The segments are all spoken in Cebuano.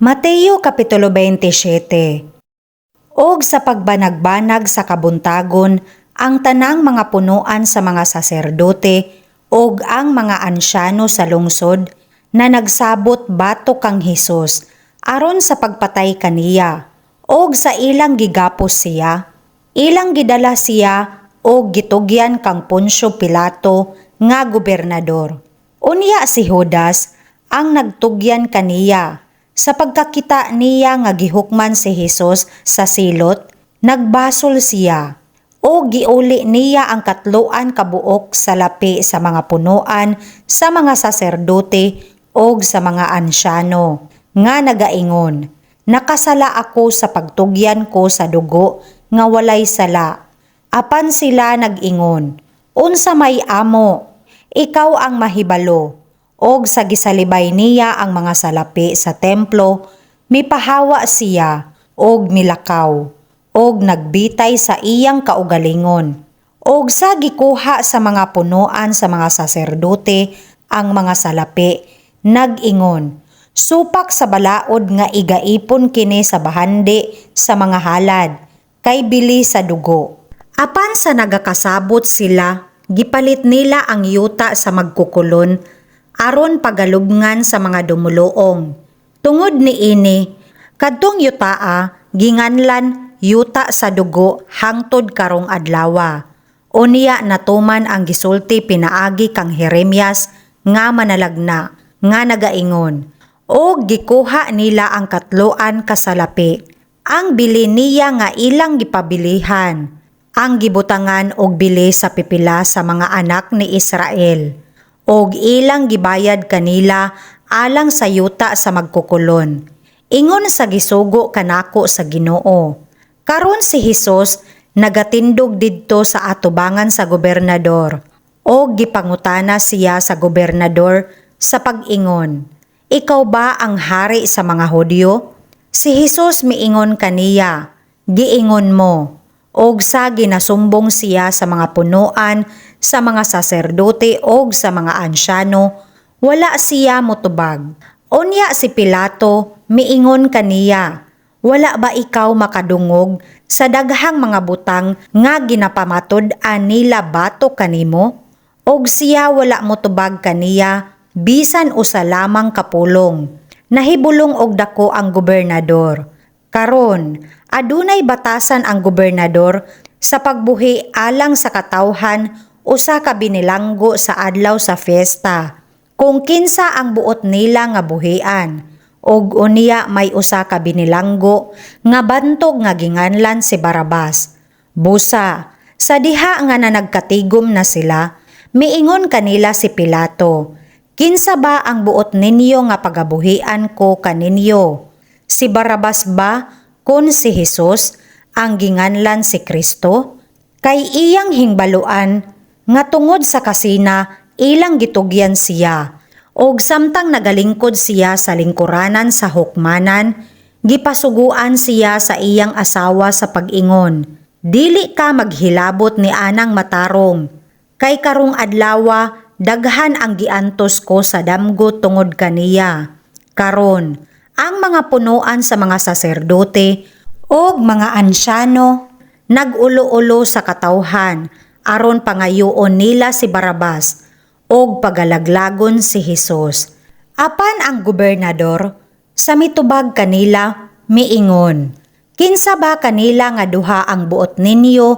Mateo Kapitulo 27. Og sa pagbanag-banag sa kabuntagon, ang tanang mga punuan sa mga saserdote og ang mga ansyano sa lungsod na nagsabot batok kang Hesus aron sa pagpatay kaniya. Og sa ilang gigapos siya, ilang gidala siya og gitugyan kang Poncio Pilato nga gobernador. Unya si Judas ang nagtugyan kaniya. Sa pagkakita niya nga gihukman si Hesus sa silot, nagbasol siya. O giuli niya ang katloan kabuok salapi sa mga punuan sa mga saserdote og sa mga ansyano nga nagaingon, "Nakasala ako sa pagtugyan ko sa dugo nga walay sala." Apan sila nag-ingon, "Unsa may amo? Ikaw ang mahibalo." Og sa gisalibay niya ang mga salapi sa templo, mipahawa siya og milakaw og nagbitay sa iyang kaugalingon. Og sa gikuha sa mga punuan sa mga saserdote ang mga salapi, nag-ingon, "Supak sa balaod nga igaipon kini sa bahandi sa mga halad, kay bili sa dugo." Apan sa nagakasabot sila, gipalit nila ang yuta sa magkukulon aron pagalubngan sa mga dumuluong. Tungod niini, kadtong yutaa ginganlan "Yuta sa Dugo" hangtod karong adlawa. Unya natuman ang gisulti pinaagi kang Jeremias nga manalagna nga nagaingon, "Og gikuha nila ang katloan ka salapi, ang bili niya nga ilang gipabilihan, ang gibutangan og bili sa pipila sa mga anak ni Israel, og ilang gibayad kanila alang sa yuta sa magkukulon, ingon sa gisugo kanako sa Ginoo." Karon si Hesus nagatindog didto sa atubangan sa gobernador, og gipangutana siya sa gobernador sa pag-ingon, "Ikaw ba ang hari sa mga Hudyo?" Si Hesus miingon kaniya, "Giingon mo." Og sa ginasumbong siya sa mga punuan sa mga saserdote og sa mga ansyano, wala siya motubag. Unya si Pilato miingon kaniya, "Wala ba ikaw makadungog sa daghang mga butang nga ginapamatud-an nila batok kanimo?" Og siya wala motubag kaniya bisan usa lamang ka pulong. Nahibulong og dako ang gobernador. Karon, adunay batasan ang gobernador sa pagbuhi alang sa katawhan usa ka binilanggo sa adlaw sa fiesta, kung kinsa ang buot nila nga buhian. Og unya may usa ka binilanggo nga bantog nga ginganlan si Barabas. Busa, sa diha nga nanagkatigom na sila, miingon kanila si Pilato, "Kinsa ba ang buot ninyo nga pagabuhian ko kaninyo? Si Barabas ba kon si Hesus ang ginganlan si Kristo?" Kay iyang hingbaluan nga tungod sa kasina ilang gitugyan siya. Og samtang nagalingkod siya sa lingkuranan sa hukmanan, gipasuguan siya sa iyang asawa sa pag-ingon, "Dili ka maghilabot ni anang matarong, kay karong adlawa daghan ang giantos ko sa damgo tungod kaniya." Karon, ang mga punuan sa mga saserdote og mga ansyano nag-ulo-ulo sa katawhan aron pangayoon nila si Barabas og pagalaglagon si Hesus. Apan ang gobernador sa mitubag kanila miingon, "Kinsa ba kanila nga duha ang buot ninyo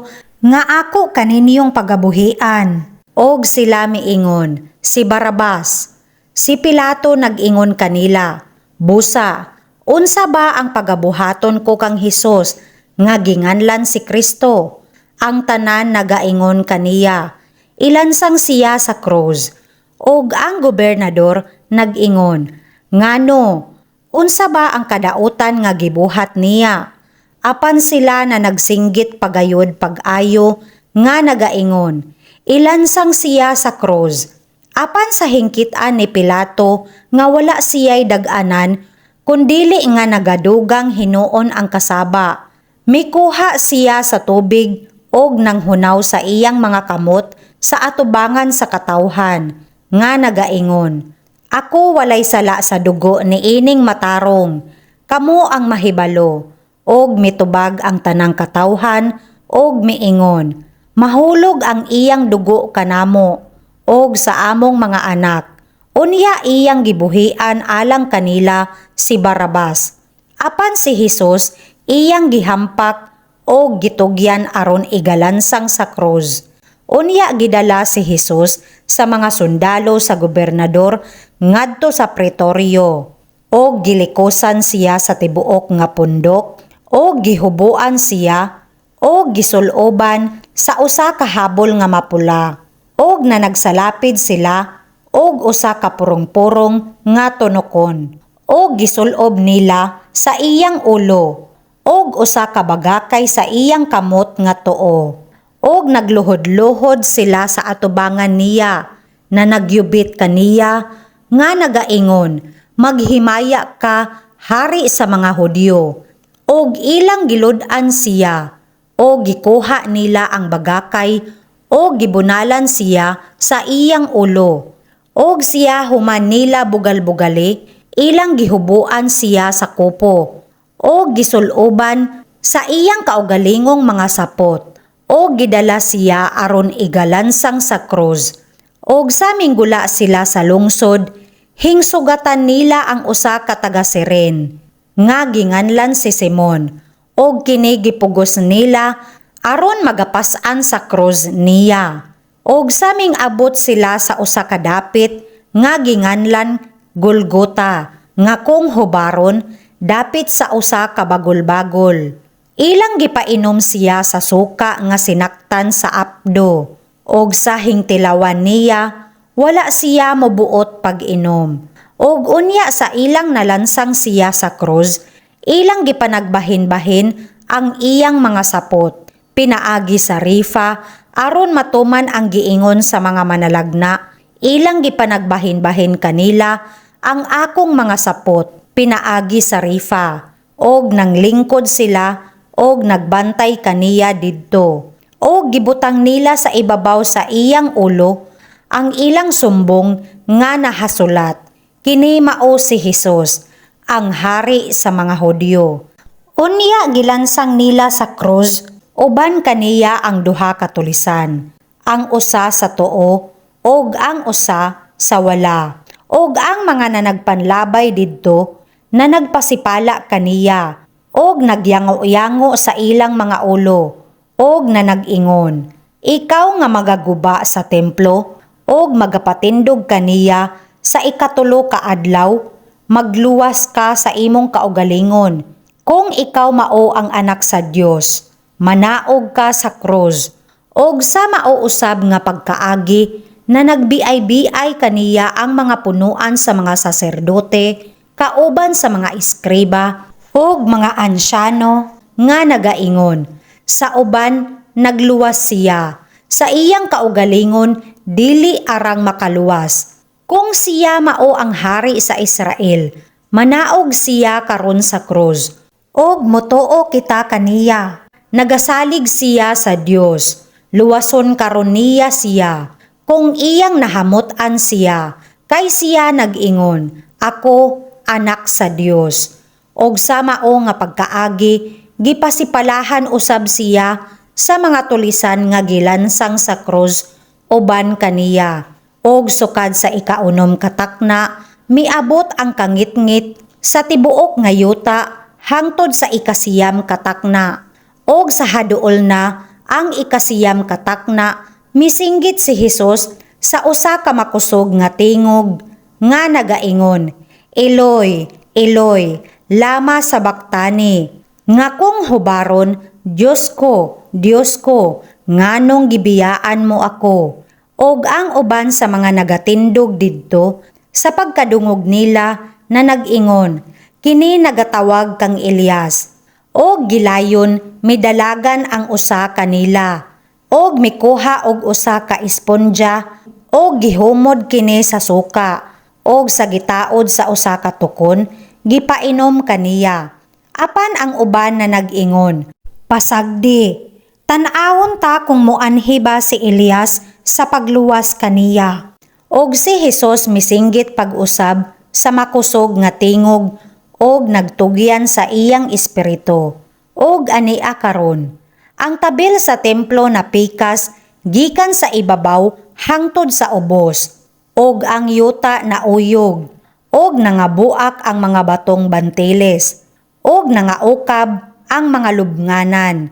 nga ako kaninyong pagabuhian?" Og sila miingon, "Si Barabas." Si Pilato nag-ingon kanila, "Busa, unsa ba ang pagabuhaton ko kang Hesus nga ginganlan si Kristo?" Ang tanan nagaingon kaniya, "Ilansang siya sa krus." Og ang gobernador nag-ingon, "Ngano, unsa ba ang kadautan nga gibuhat niya?" Apan sila na nagsinggit pagayod pag-ayo nga nagaingon, "Ilansang siya sa krus." Apan sa hingkitan ni Pilato nga wala siya'y dag-anan kundili nga nagadugang hinuon ang kasaba, mikuha siya sa tubig og nanghunaw sa iyang mga kamot sa atubangan sa katawhan nga nagaingon, "Ako walay sala sa dugo ni ining matarong." Kamo ang mahibalo." Og mitubag ang tanang katawhan og miingon, "Mahulog ang iyang dugo kanamo og sa among mga anak." Unya iyang gibuhian alang kanila si Barabas. Apan si Hesus iyang gihampak og gitugyan aron igalansang sa krus. Unya gidala si Hesus sa mga sundalo sa gobernador ngadto sa pretoryo. Og gilikosan siya sa tibuok nga pundok og gihuboan siya og gisuloban sa usa ka habol nga mapula. Og nanagsalapid sila og usa ka purong-purong nga tunokon og gisulob nila sa iyang ulo og usa ka bagakay sa iyang kamot nga tuo. Og nagluhod-luhod sila sa atubangan niya na nagyubit kaniya nga nagaingon, "Maghimaya ka, hari sa mga Hudyo." Og ilang gilud-an siya og gikuha nila ang bagakay og gibunalan siya sa iyang ulo. Og siya human nila bugal-bugali, ilang gihubuan siya sa kupo og gisuloban sa iyang kaugalingong mga sapot og gidala siya aron igalansang sa krus. Og sa minggula sila sa lungsod, hingsugatan nila ang usa ka taga Cirene nga ginganlan si Simon og kini gipugos nila aron magapas-an sa krus niya. Og sa mingabot sila sa usa ka dapit nga ginganlan Golgota, nga kung hubaron, Dapit sa usa ka Bagulbagol. Ilang gipainom siya sa suka nga sinaktan sa apdo, og sa hingtilawan niya, wala siya mobuot pag-inom. Og unya sa ilang nalansang siya sa krus, ilang gipanagbahin-bahin ang iyang mga sapot pinaagi sa rifa, aron matuman ang giingon sa mga manalagna, "Ilang gipanagbahin-bahin kanila ang akong mga sapot pinaagi sa rifa." Og nanglingkod sila og nagbantay kaniya didto. Og gibutang nila sa ibabaw sa iyang ulo ang ilang sumbong nga nahasulat, "Kini mao si Hesus, ang hari sa mga Hudyo." Unya gilansang nila sa krus uban kaniya ang duha ka tulisan, ang usa sa tuo ug ang usa sa wala. Og ang mga nanagpanlabay didto na nagpasipala kaniya og nagyango-yango sa ilang mga ulo og nanag-ingon, "Ikaw nga magaguba sa templo og magapatindog kaniya sa ikatulo ka adlaw, magluwas ka sa imong kaugalingon. Kung ikaw mao ang anak sa Dios, manaog ka sa krus." Og sa mao usab nga pagkaagi na nagbiay-biay kaniya ang mga punuan sa mga saserdote kauban sa mga eskriba ug mga ansyano nga nagaingon, "Sa uban nagluwas siya, sa iyang kaugalingon dili arang makaluwas. Kung siya mao ang hari sa Israel, manaog siya karon sa krus og motuo kita kaniya. Nagasalig siya sa Dios, luwason karon niya siya kung iyang nahamot-an siya, kay siya nag-ingon, 'Ako anak sa Dios.'" Og sa mao nga pagkaagi, gipasipalahan usab siya sa mga tulisan nga gilansang sa krus uban kaniya. Og sukad sa ikaunom katakna, miabot ang kangitngit sa tibuok nga yuta hangtod sa 9 katakna. Og sa haduol na ang 9 katakna, misinggit si Hesus sa usa ka makusog nga tingog nga nagaingon, "Eloi, Eloi, lama sabaktani?" Nga kung hubaron, "Diyos ko, Diyos ko, nganong gibiyaan mo ako?" Og ang uban sa mga nagatindog didto, sa pagkadungog nila na nag-ingon, "Kini nagatawag kang Elias." Og gilayon midalagan ang usa kanila og mikuha og usa ka esponja og gihumod kini sa suka og sa gitaod sa usa ka tukon gipainom kaniya. Apan ang uban na nag-ingon, "Pasagdi, tan-awon ta kung moanhi ba si Elias sa pagluwas kaniya." Og si Hesus misinggit pag-usab sa makusog nga tingog Og nagtugyan sa iyang espiritu. Og ania karon, ang tabil sa templo napikas gikan sa ibabaw hangtod sa ubos, og ang yuta nauyog, og nangabuak ang mga batong bantiles, og nangaukab ang mga lubnganan,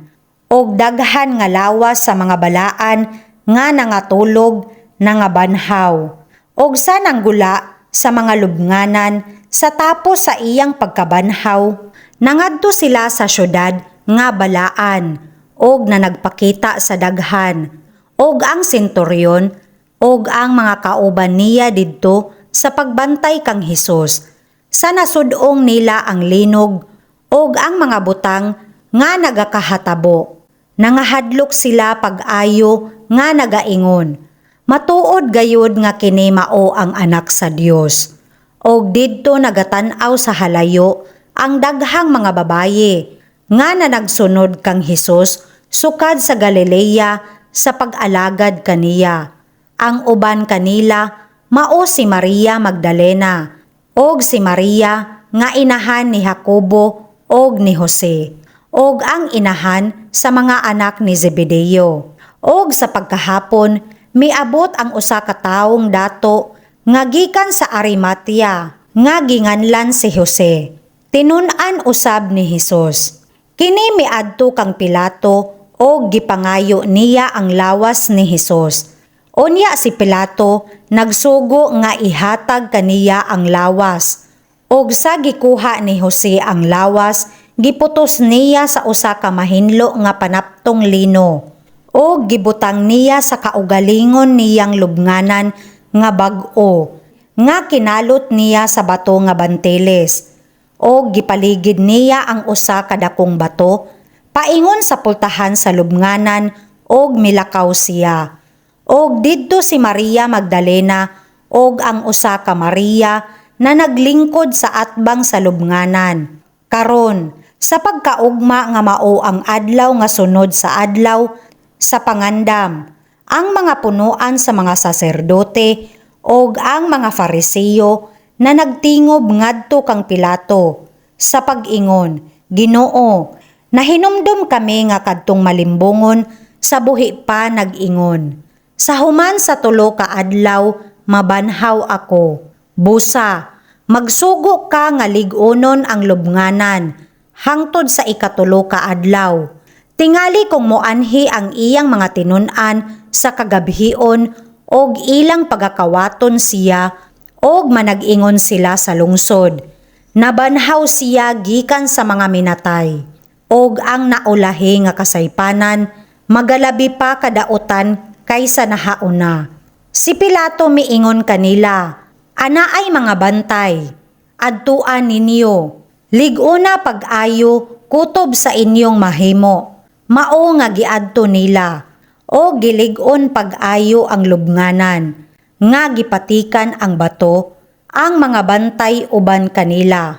og daghan nga lawas sa mga balaan nga nangatulog nangabanhaw. Og sa nanggula sa mga lubnganan sa tapos sa iyang pagkabanhaw, nangadto sila sa syudad nga balaan og nanagpakita sa daghan. Og ang senturyon og ang mga kauban niya didto sa pagbantay kang Hesus. Sa nasud-ong nila ang linog og ang mga butang nga nagakahatabo, nangahadlok sila pag-ayo nga nagaingon, "Matuod gayud nga kini mao ang Anak sa Dios." Og didto nagatan-aw sa halayo ang daghang mga babaye nga nanagsunod kang Hesus sukad sa Galilea sa pag-alagad kaniya. Ang uban kanila mao si Maria Magdalena og si Maria nga inahan ni Jacobo og ni Jose og ang inahan sa mga anak ni Zebedeo. Og sa pagkahapon, miabot ang usa ka tawong dato nga gikan sa Arimatea nga ginganlan si Jose. Tinun-an usab ni Hesus. Kini miadto kang Pilato og gipangayo niya ang lawas ni Hesus. Unya si Pilato nagsugo nga ihatag kaniya ang lawas. Og sa gikuha ni Jose ang lawas, giputos niya sa usa ka mahinlo nga panaptong lino. Og gibutang niya sa kaugalingon niyang lubnganan nga bag-o, nga kinalot niya sa bato nga bantiles. Og gipaligid niya ang usa ka dakong bato paingon sa pultahan sa lubnganan og milakaw siya. Og didto si Maria Magdalena og ang usa ka Maria na naglingkod sa atbang sa lubnganan. Karon, sa pagkaugma nga mao ang adlaw nga sunod sa Adlaw sa Pangandam, ang mga punuan sa mga saserdote og ang mga Fariseo na nagtingob ngadto kang Pilato sa pag-ingon, "Ginoo, nahinumdum kami nga kadtong malimbongon sa buhi pa nag-ingon, 'Sa human sa 3 ka adlaw mabanhaw ako.' Busa, magsugo ka nga lig-onon ang lubnganan hangtod sa ikatulo ka adlaw. Tingali kung moanhi ang iyang mga tinun-an sa kagabhion og ilang pagakawaton siya og manag-ingon sila sa lungsod, 'Nabanhaw siya gikan sa mga minatay.' Og ang naulahi nga kasaypanan magalabi pa kadautan kaysa nahauna." Si Pilato miingon kanila, "Anaay mga bantay, adtuan ninyo. Lig-ona pag-ayo kutob sa inyong mahimo." Mao nga giadto nila og gilig-on pag-ayo ang lubnganan nga gipatikan ang bato ang mga bantay uban kanila.